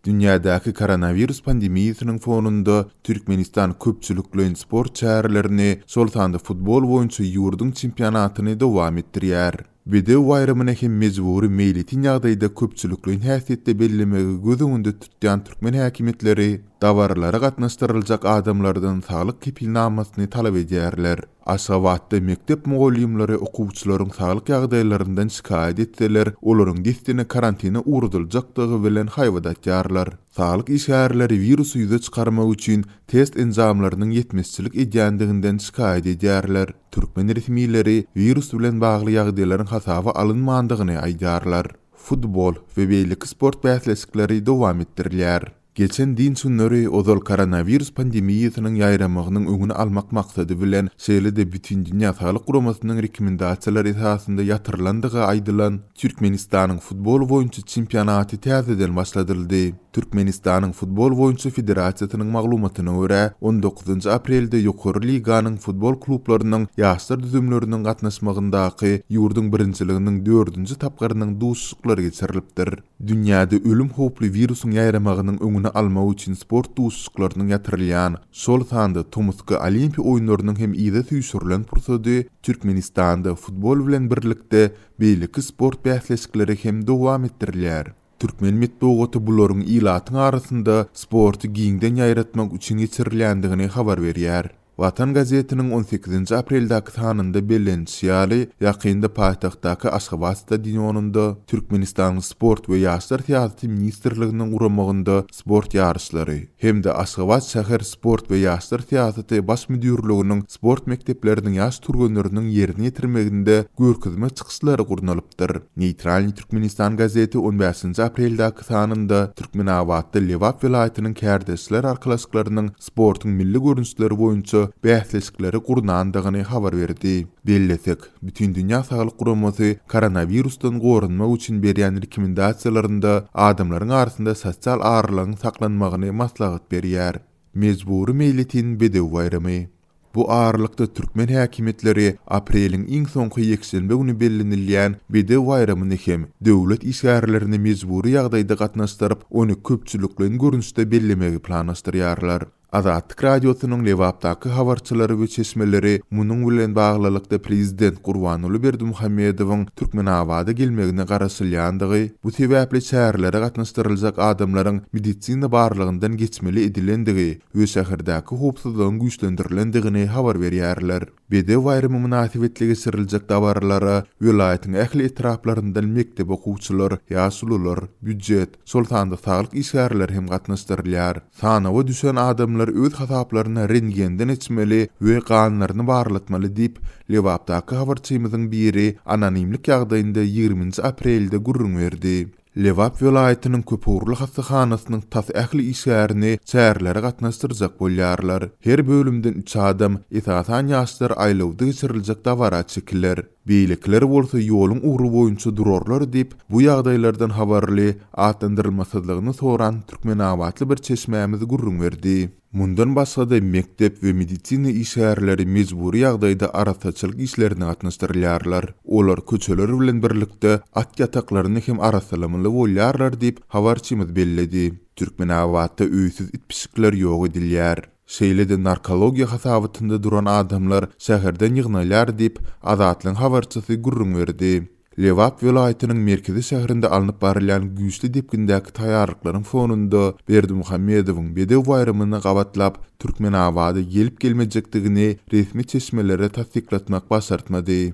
Dünýädäki koronawirus pandemiýasynyň fonunda Türkmenistan köpçülikleýin sport çärelerini, şol sanda futbol boýunça ýurduň çempionatyny dowam etdirýär. Bedew baýramyny hem mejbury meýletin ýagdaýda köpçülikleýin häsiýetde bellemegi göz öňünde tutýan türkmen häkimiýetleri dabaralara gatnaşdyryljak adamlardan saglyk kepilnamasyny talap edýärler. Aşgabatda mekdep mugallymlary okuwçylaryň saglyk ýagdaýlaryndan şikaýat etseler, olaryň dessine karantine ugradyljakdygy bilen haýbat atýarlar. Saglyk işgärleri wirusy ýüze çykarmak üçin test enjamlarynyň ýetmezçilik edýändiginden şikaýat edýärler. Türkmen resmileri wirus bilen bagly ýagdaýlaryň hasaba alynmandygyny aýdýarlar. Futbol we beýleki sport bäsleşikleri dowam etdirilýär. Geçen dynç günleri ozal koronawirus pandemiýasynyň ýaýramagynyň öňüni almak maksady bilen, şeýle-de Bütindünýä Saglyk Guramasynyň rekomendasiýalary esasynda ýatyrylandygy aýdylan Türkmenistanyň futbol boýunça çempionaty täzeden başladyldy. Türkmenistanyň Futbol boýunça federasiýasynyň maglumatyna görä, on dokuzynjy aprelde ýokary liganyň futbol klublarynyň ýaşlar düzümleriniň gatnaşmagyndaky ýurduň birinjiliginiň dördünji tapgyrynyň duşuşyklary geçirilipdir. Dünýäde ölüm howply wirusyň ýaýramagynyň öňüni almak üçin sport duşuşyklarynyň ýatyrylýan, şol sanda tomusky Olimpiýa oýunlarynyň hem yza süýşürilen pursady Türkmenistanda futbol bilen birlikde beýleki sport bäsleşikleri hem dowam etdirilýär. Türkmen metbugaty bularyň ilatyň arasynda sporty giňden ýaýratmak üçin geçirilýändigini habar berýär. Watan gazetiniň on sekizinji apreldäki sanynda bellenilişi ýaly, ýakynda paýtagtdaky Aşgabat stadionynda Türkmenistanyň Sport we ýaşlar syýasaty ministrliginiň guramagynda sport ýaryşlary hem-de Aşgabat şäher Sport we ýaşlar syýasaty baş müdirliginiň sport mekdepleriniň ýaş türgenleriniň ýerine ýetirmeginde görkezme çykyşlary gurnalypdyr. Neýtralnyý Türkmenistan gazeti on bäşinji apreldäki sanynda Türkmenabatda Lebap welaýatynyň kärdeşler arkalaşyklarynyň sportuň milli görnüşleri boýunça bäsleşikleri gurnandygyny habar berdi. Bellesek, Bütindünýä Saglyk Guramasy koronawirusdan goranmak üçin berýän rekomendasiýalarynda adamlaryň arasynda sosial aralygyň saklanmagyny maslahat berýär. Mejbury meýletin Bedew baýramy. Bu aralykda türkmen häkimiýetleri apreliň iň soňky ýekşenbe güni bellenilýän Bedew baýramyny hem döwlet işgärlerini mejbury ýagdaýda gatnaşdyryp, ony köpçülikleýin görnüşde bellemegi planlaşdyrýarlar. Azatlyk Radiosynyň Lebapdaky habarçylary we çeşmeleri munuň bilen baglylykda prezident Gurbanguly Berdimuhamedowyň Türkmenabada gelmegine garaşylýandygy, bu sebäpli çärelere gatnaşdyryljak adamlaryň medisina barlagyndan geçmeli edilendigi we şäherdäki howpsuzlygyň güýçlendirilendigini habar berýärler. Bedew baýramy mynasybetli geçiriljek dabaralara welaýatyň ähli etraplaryndan mekdep okuwçylar, ýaşulular, býujet, şol sanda saglyk işgärleri hem gatnaşdyrylýar. Sanawa düşen adamlar öz hasaplaryna rentgenden geçmeli we ganlaryny barlatmaly diýip, Lebapdaky habarçymyzyň biri anonimlik ýagdaýynda ýigriminji aprelde gürrüň berdi. Lebap welaýatynyň köpugurly hassahanasynyň tas ähli işgärini çärelere gatnaşdyrjak bolýarlar. Her bölümden üç adam, esasan ýaşlar aýlawda geçiriljek dabara çekiler. Beýlekiler bolsa ýoluň ugry boýunça durarlar diýip, bu ýagdaýlardan habarly, atlandyrylmasyzlygyny soran türkmenabatly bir çeşmämiz gürrüň berdi. Mundan başga-da, mekdep we medisina işgärleri mejbury ýagdaýda arassaçylyk işlerine gatnaşdyrylýarlar. Olar köçeler bilen birlikde, at ýataklaryny hem arassalamaly bolýarlar diýip, habarçymyz belledi. Türkmenabatda öýsüz it-pişikler ýok edilýär. Şeýle-de narkologiýa hasabatynda duran adamlar şäherden ýygnalýar diýip, Azatlygyň habarçysy gürrüň berdi. Lebap welaýatynyň merkezi şäherinde alnyp barylýan güýçli depgindäki taýýarlyklaryň fonunda Berdimuhamedowyň Bedew baýramyna gabatlap Türkmenabada gelip-gelmejekdigini resmi çeşmelere tassyklatmak başartmady.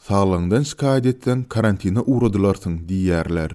Saglygyňdan şikaýat etseň, karantina ugradylarsyň diýýärler.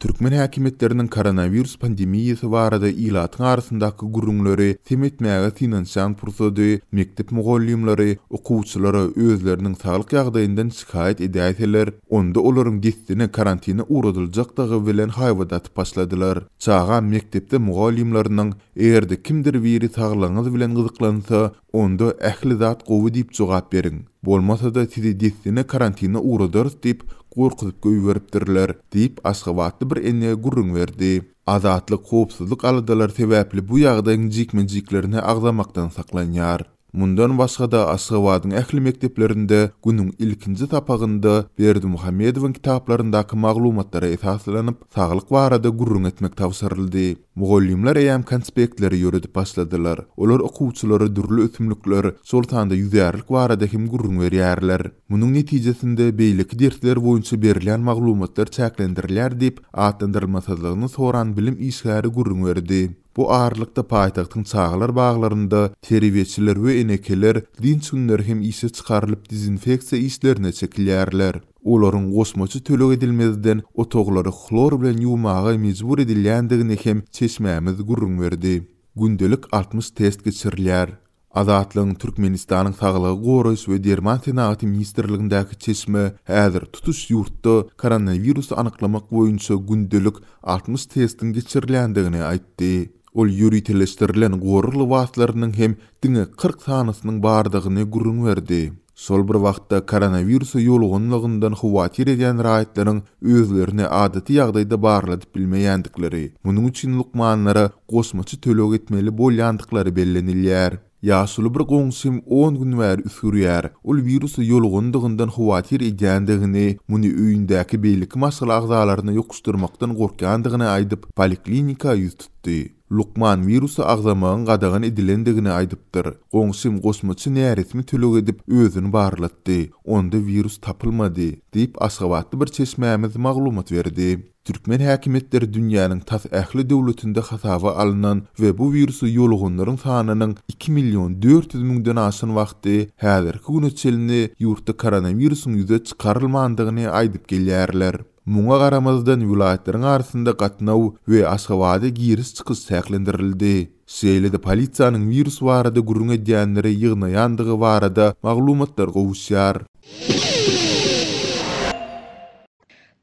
Türkmen häkimiýetleriniň koronawirus pandemiýasy barada ilatyň arasyndaky gürrüňleri sem etmäge synanyşýan pursady mekdep mugallymlary okuwçylara özleriniň saglyk ýagdaýyndan şikaýat edäýseler, onda olaryň dessine karantina ugradyljakdygy bilen haýbat atyp başladylar. Çagam mekdepde mugallymlarynyň Eger-de kimdir biri saglygyňyz bilen gyzyklansa, Onda ähli zat gowy diýip jogap beriň. Bolmasa-da sizi dessine karantina ugradarys diýip, gorkuzyp goýberipdirler, diýip, aşgabatly bir ene gürrüň berdi. Azatlyk howpsuzlyk aladalary sebäpli bu ýagdaýyň jikme-jiklerini agzamakdan saklanýar. Mundan başga-da, Aşgabadyň ähli mekdeplerinde günüň ilkinji sapagynda Berdimuhamedowyň kitaplaryndaky maglumatlara esaslanyp, saglyk barada gürrüň etmek tabşyryldy. Mugallymlar eýýäm konspektleri ýöredip başladylar. Olar okuwçylara dürli ösümlikler, şol sanda ýüzärlik barada hem gürrüň berýärler. Munuň netijesinde, beýleki dersler boýunça berilýän maglumatlar çäklendirilýär diýip, atlandyrylmasyzlygyny soran bilim işgäri gürrüň berdi. Bu aralykda, paýtagtyň çagalar baglarynda terbiýeçiler we enekeler dynç günleri hem işe çykarylyp dezinfeksiýa işlerine çekilýärler. Olaryň goşmaça töleg edilmezden otaglary hlor bilen ýuwmaga mejbur edilýändigini hem çeşmämiz gürrüň berdi. Gündelik 60 test geçirilýär. Azatlygyň Türkmenistanyň Saglygy goraýyş we derman senagaty ministrligindäki çeşme häzir tutuş ýurtda koronawirusy anyklamak boýunça gündelik 60 testiň geçirilýändigini aýtdy. Ol ýöriteleşdirilen gorag lybaslarynyň hem diňe 40 sanysynyň bardygyny gürrüň berdi. Şol bir wagtda, koronawirusa ýoluganlygyndan howatyr edýän raýatlaryň özlerini adaty ýagdaýda barladyp bilmeýändikleri, munuň üçin lukmanlara goşmaça töleg etmeli bolýandyklary bellenilýär. Ýaşuly bir goňşym on gün bäri üsgürýär. Ol wirusa ýolugandygyndan howatyr edýändigini, muny öýündäki beýleki maşgala agzalaryna ýokuşdyrmakdan gorkýandygyny aýdyp, poliklinika ýüz tutdy. Lukman wirusy agzamagyň gadagan edilendigini aýdypdyr. Goňşym goşmaça näresmi töleg edip, özüni barlatdy. Onda wirus tapylmady, diýip, aşgabatly bir çeşmämiz maglumat berdi. Türkmen häkimiýetleri dünýäniň tas ähli döwletinde hasaba alnan we bu wirusa ýoluganlaryň sanynyň iki million 400 müňden aşan wagty häzirki güne çenli ýurtda koronawirusyň ýüze çykarylmandygyny aýdyp gelýärler. Muňa garamazdan, welaýatlaryň arasynda gatnaw we Aşgabada giriş-çykyş çäklendirildi. Şeýle-de polisiýanyň wirus barada gürrüň edýänleri ýygnaýandygy barada maglumatlar gowuşýar.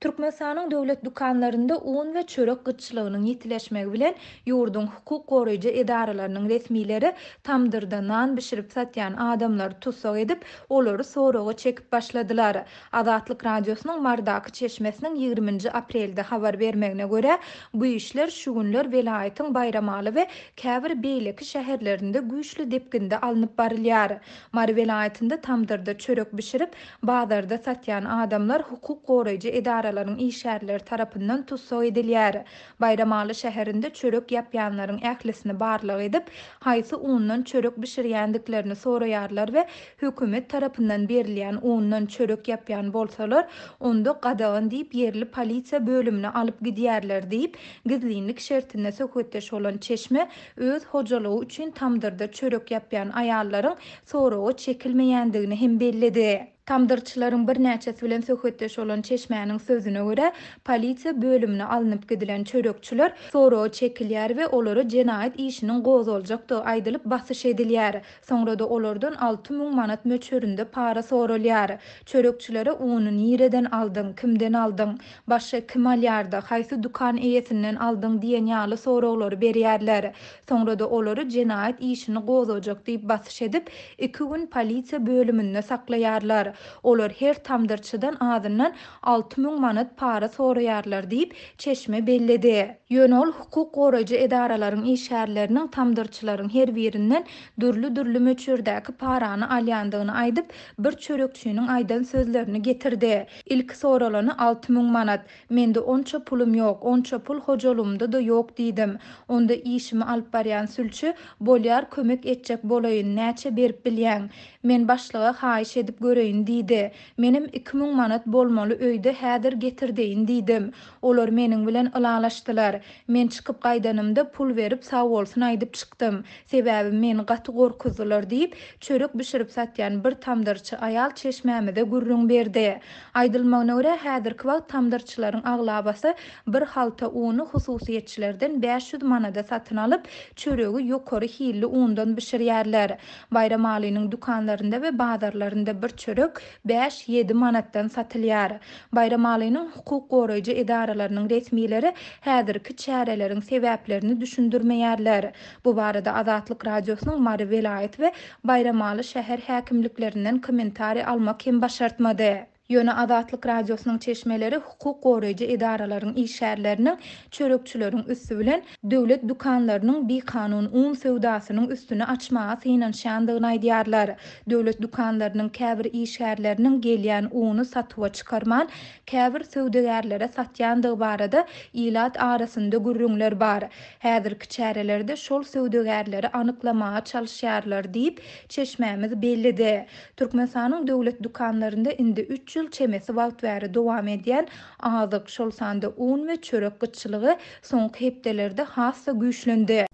Türkmenistanyň döwlet dükanlarynda un we çörek gytçylygynyň ýitileşmegi bilen, ýurduň hukuk goraýjy edaralarynyň resmileri tamdyrda nan bişirip satýan adamlary tussag edip, olary soraga çekip başladylar. Azatlyk Radiosynyň Marydaky çeşmesiniň ýigriminji aprelde habar bermegine görä, bu işler şu günler welaýatyň Baýramaly we käbir beýleki şäherlerinde güýçli depginde alnyp barylýar. Mary welaýatynda tamdyrda çörek bişirip, bazarda satýan adamlar hukuk goraýjy edaralaryň işgärleri tarapyndan tussag edilýär. Baýramaly şäherinde çörek ýapýanlaryň ählisini barlag edip, haýsy undan çörek bişirýändiklerini soraýarlar we hökümet tarapyndan berilýän undan çörek ýapýan bolsalar, onda gadagan diýip ýerli polisiýa bölümine alyp gidýärler diýip, gizlinlik şertinde söhbetdeş bolan çeşme öz hojalygy üçin tamdyrda çörek ýapýan aýallaryň soraga çekilmeýändigini hem belledi. Tamdyrçylaryň birnäçesi bilen söhbetdeş bolan çeşmäniň sözüne görä, polisiýa bölümine alnyp gidilen çörekçiler soraga çekilýär we olara jenaýat işiniň gozgaljakdygy aýdylyp basyş edilýär. Soňra-da olardan 6000 manat möçberinde para soralýar. Çörekçilere uny nireden aldyň, kimden aldyň, başga kim alýardy, haýsy dükan eýesinden aldyň diýen ýaly soraglary berýärler. Soňra-da olary jenaýat işini gozgajak diýip basyş edip, iki gün polisiýa bölüminde saklaýarlar. Olar her tamdyrçydan azyndan 6000 manat para soraýarlar diýip, çeşme belledi. Ýöne ol hukuk goraýjy edaralaryň işgärleriniň tamdyrçylaryň her birinden dürli-dürli möçberdäki parany alýandygyny aýdyp, bir çörekçiniň aýdan sözlerini getirdi. Ilki soralany 6000 manat. Mende onça pulum ýok, onça pul hojalygymda-da ýok diýdim. Onda işimi alyp barýan sülçi, Bolýar kömek etjek bolaýyn, näçe berip bilýäň? Men başlyga haýyş edip göreýin diýdi. Menem 2000 manat bolmaly öýde häzir getirdeýin diýdim. Olar meniň bilen ylalaşdylar. Men çykyp gaýdanymda pul berip sagbolsun aýdyp çykdym. Sebäbi meni gaty gorkuzdylar diýip, çörek bişirip satýan bir tamdyrçy aýal çeşmämize gürrüň berdi. Aýdylmagyna görä, häzirki wagt tamdyrçylaryň aglabasy bir halta uny hususyýetçilerden 500 manada satyn alyp, çöregi ýokary hilli undan bişirýärler. Baýramalynyň dükanlarynda we bazarlarynda bir çörek bäş-ýedi manatdan satylýar. Baýramalynyň hukuk goraýjy edaralarynyň resmileri häzirki çäreleriň sebäplerini düşündirmeýärler. Bu barada Azatlyk Radiosynyň Mary welaýat we Baýramaly şäher häkimliklerinden kommentariý almak hem başartmady. Ýöne Azatlyk Radiosynyň çeşmeleri hukuk goraýjy edaralaryň işgärleriniň çörekçileriň üsti bilen döwlet dükanlarynyň bikanun un söwdasynyň üstüni açmaga synanyşýandygyny aýdýarlar. Döwlet dükanlarynyň käbir işgärleriniň gelýän uny satuwa çykarman, käbir söwdagärlere satýandygy barada ilat arasynda gürrüňler bar. Häzirki çärelerde şol söwdagärleri anyklamaga çalyşýarlar diýip, çeşmämiz belledi. Türkmenistanyň döwlet dükanlarynda indi üç ýyl çemesi wagt bäri dowam edýän azyk, şol sanda un we çörek gytçylygy soňky hepdelerde has-da güýçlendi.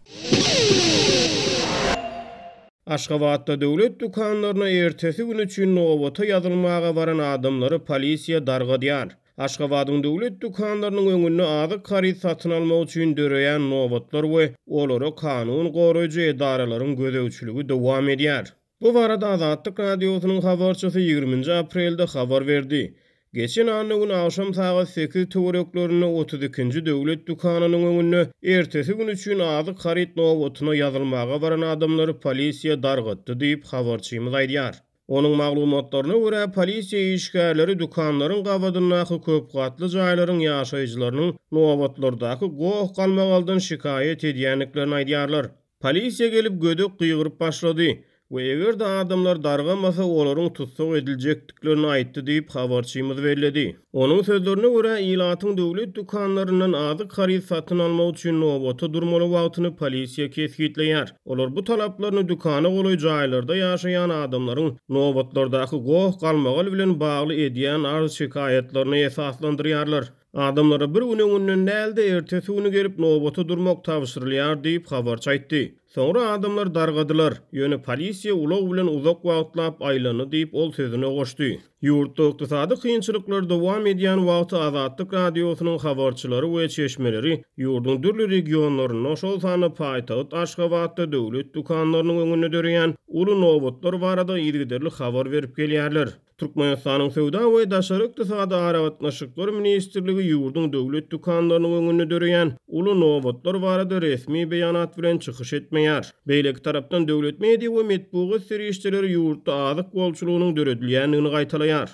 Aşgabatda döwlet dükanlaryna ertesi gün üçin nobata ýazylmaga baran adamlary polisiýa dargadýar. Aşgabadyň döwlet dükanlarynyň öňünde azyk haryt satyn almak üçin döreýän nobatlar we olara kanun goraýjy edaralaryň gözegçiligi dowam edýär. Bu barada Azatlyk Radiosynyň habarçysy ýigriminji aprelde habar berdi. Geçen anna güni agşam sagat sekiz töwereklerinde otuz ikinji döwlet dükanynyň öňünde ertesi gün üçin azyk haryt nobatyna ýazylmaga baran adamlary polisiýa dargatdy diýip, habarçymyz aýdýar. Onuň maglumatlaryna görä, polisiýa işgärleri dükanlaryň gabadyndaky köp gatly jaýlaryň ýaşaýjylarynyň nobatlardaky goh-galmagaldan şikaýat edýändiklerini aýdýarlar. Polisiýa gelip gödek gygyryp başlady we eger-de adamlar dargamasa olaryň tussag ediljekdiklerini aýtdy diýip, habarçymyz belledi. Onuň sözlerine görä, ilatyň döwlet dükanlaryndan azyk haryt satyn almak üçin nobata durmaly wagtyny polisiýa kesgitleýär. Olar bu talaplaryny dükana golaý jaýlarda ýaşaýan adamlaryň nobatlardaky goh-galmagal bilen bagly edýän arz-şikaýatlaryna esaslandyrýarlar. Adamlara bir gün öňünden däl-de, ertesi güni gelip nobata durmak tabşyrylýar diýip, habarçy aýtdy. Soňra adamlar dargadylar, ýöne polisiýa ulag bilen uzak wagtlap aýlandy diýip, ol sözüne goşdy. Ýurtda ykdysady kynçylyklar dowam edýän wagty Azatlyk Radiosynyň habarçylary we çeşmeleri ýurduň dürli regionlarynda, şol sanda paýtagt Aşgabatda döwlet dükanlarynyň öňünde döreýän uly nobatlar barada yzygiderli habar berip gelýärler. Türkmenistanyň Söwda we daşary ykdysady aragatnaşyklar ministrligi ýurduň döwlet dükanlarynyň öňünde döreýän uly nobatlar barada resmi beýanat bilen çykyş etmeýär. Beýleki tarapdan döwlet media we metbugat serişdeleri ýurtda azyk bolçulygynyň döredilýändigini gaýtalaýar.